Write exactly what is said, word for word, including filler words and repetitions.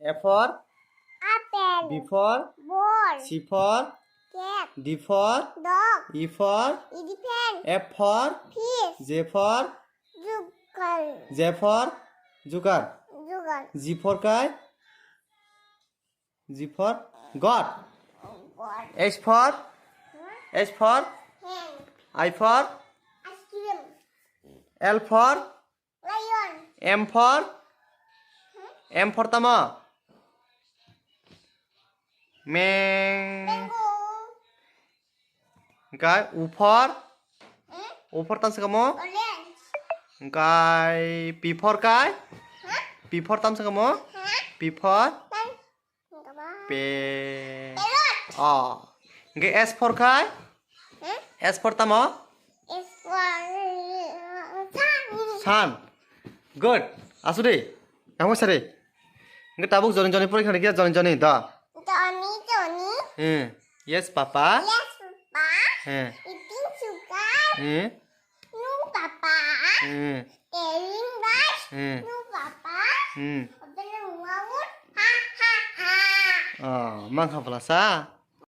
A for apple. B for ball. C for cat. D for dog. E for elephant. F for fish. G for jugal. J for jugar. Jugal. G for kai. G for God. God. H for H for hand. I for ice cream. L for lion. M for M for tamo? Meng. Mango. Hingke U for? Hmm? U for tamo se kamo? Orange. Hingke P for kai? Huh? P for tamo se kamo? Huh? P for? Pen. Hingke ba? Pe. Parrot. Oh. Hingke S for kai? Hmm? S for tamo? S for sun. Sun. Good. Asudi. Kamu sari. Hingke tabuk joni joni pori khani khe joni joni da. Joni joni. Hmm. Yes, Papa. Yes, Papa. Hmm. Eating sugar. Hmm. No, Papa. Hmm. Eating rice. Hmm. No, Papa. Hmm. Open the mouth. Ha, ha, ha. Oh, mangkha pala sa.